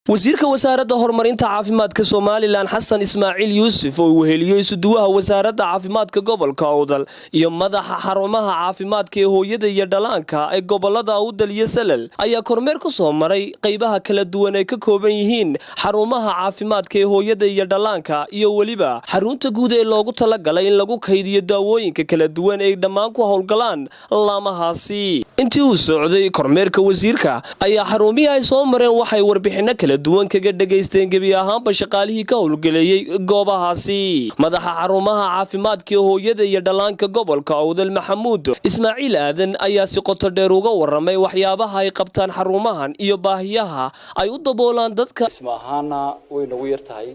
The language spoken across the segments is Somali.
Wasiirka Wasaaradda Horumarinta Caafimaadka Somaliland, Xasan Ismaaciil Yuusuf, oo weheliyo isuduwaha Wasaaradda Caafimaadka gobolka Awdal iyo madaxa xarumaha caafimaadka ee hooyada iyo dhalaanka ee gobolada Awdal iyo Salal, ayaa kormeer ku soo maray qaybaha kala duwan ay ka kooban yihiin xarumaha caafimaadka ee hooyada iyo dhallaanka iyo weliba xarunta guud ee loogu talagalay in lagu kaydiyo daawooyinka kala duwan ay dhammaan ku howlgalaan laamahaasi. Intii uu socday kormeerka wasiirka ayaa xarumihii ay soo mareen waxay warbixinno kala duwan kaga dhegaysteen gebi ahaanba shaqaalihii ka howlgeleeyey goobahaasi. Madaxa xarumaha caafimaadka ee hooyada iyo dhallaanka gobolka Awdal, Maxamuud Ismaaciil Aadan, ayaa si qoto dheer uga waramay waxyaabaha ay qabtaan xarumahan iyo baahiyaha ay u daboolaan dadka. Dhisma ahaana way nagu yar tahay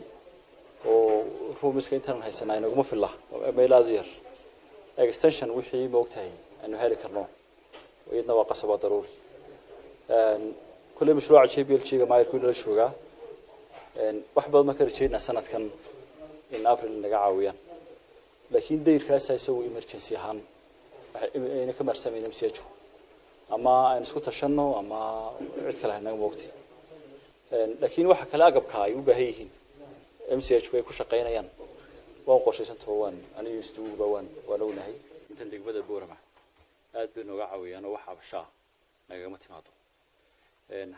oo roomiska intaan haysanaa inaguma filla, meel aada u yar. Extension wixii ma ogtahay aynu heli karno iyadna waa qasab, waa daruuri. Kulley mashruuca JPLG ga maayarku inala joogaa, wax badan baan ka rajeynaa sanadkan in April naga caawiyaan, laakiin dayrkaasa isagu emergency ahaan ayna ka maarsamayna MCH, ama aynu isku tashano ama cid kale hanaga moogtay. Laakiin waxa kale agabka ay u baahan yihiin MCH ay ku shaqaynayaan waan qorshaysantao, waan anigu istuuba waan ognahay. Intan degmada Boorama aad bay nooga caawiyaan oo wax cabashaa nagagama timaado.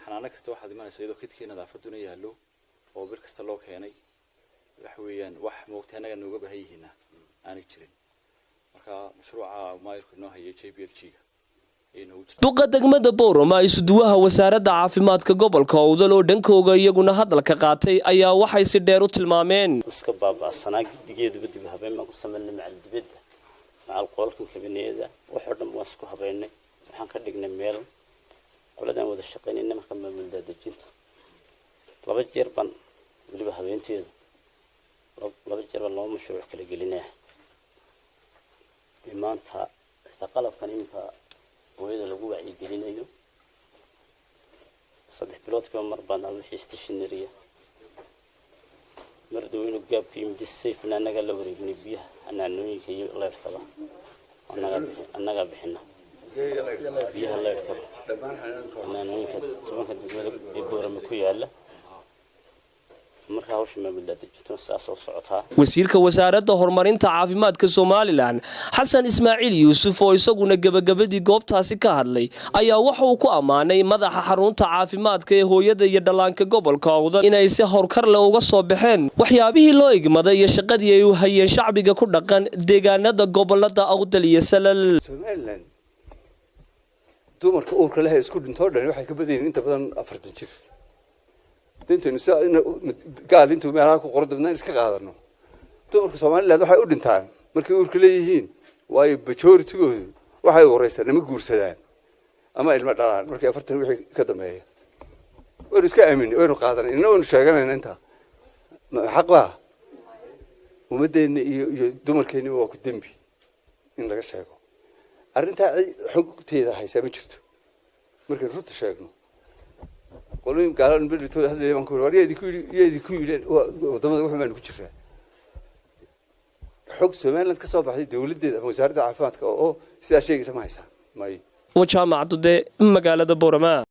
Xanaano kasta waxaad imanaysa iyadoo kidkii nadaafaduna yaallo oo bil kasta loo keenay. Waxa weeyaan wax moogtay annaga nooga baahan yihiina aanay jirin. Marka mashruuca maayirku inoo hayay JPLG ga. Duqa degmada Boorama, isuduwaha Wasaaradda Caafimaadka gobolka Awdal oo dhankooga iyaguna hadalka qaatay ayaa waxay si dheer u tilmaameen. Iska baaba'sanaa gidigeeduba. Dib habeen baan ku samaynay, macal dibadda, macal qoolkan kabineeda, waxoo dhan waan isku habeynay. Waxaan ka dhignay meel qoladaan wada shaqaynayna. Marka maamul daadejintu laba jeer baan weliba habeenteeda, laba jeer baan laba mashruuc kala gelinaya. Dee maanta xitaa qalabkan iminka hooyada lagu wacyigelinayo 3 biloodkiiba mar baan wixii stationary mar dhow inuu gaabku yimid safena annagaa la wareegnay. Biyaha xanaanooyinka iyo leyrhkaba annagaa bixina, biyaha, leyrhkaba, xanaanooyinka 10ka degmada ee Boorama ku yaala. Marka hawsha maamuldaadejintuna sidaas oo socotaa. Wasiirka Wasaaradda Horumarinta Caafimaadka Somaliland, Xasan Ismaaciil Yuusuf, oo isaguna gebagabadii goobtaasi ka hadlay ayaa waxa uu ku ammaanay madaxa xarunta caafimaadka ee hooyada iyo dhallaanka gobolka Awdal inay si howlkar leh uga soo baxeen waxyaabihii loo igmaday iyo shaqadii ay u hayeen shacbiga ku dhaqan deegaanada gobolada Awdal iyo Salal. Somaliland dumarka uurka leh isku dhintoo dhan waxay ka badan yihiin inta badan 40 jir. Dintaynu sida gaal intuu meelaha ku qoran dabna iska qaadano. Dumarka Somaliland waxay u dhintaan markay uurka leeyihiin, waayo majoritygoodu waxay ureystaan ama guursadaan ama ilmo dhalaan markay 40 wixii ka dambeeya. Waynu iska aaminay, waynu qaadanay, inna waynu sheeganayna. Intaa xaq baa ummadeenna iyo dumarkeenniba waa ku dembi in laga sheego arrintaa. Xogteeda haysaa ma jirto. Markaynu runta sheegno, qolooyin gaalaan bedhitooda hadlaya baan ku yidhi, war yaa idinku yidhi, yaa idinku yidhi waddamada wuxun baanu ku jiraa? Xog Somaliland ka soo baxday dawladdeeda ama wasaaradda caafimaadka oo sidaa sheegaysa ma haysaa? May. Jaamacaddu dee magaalada Boorama.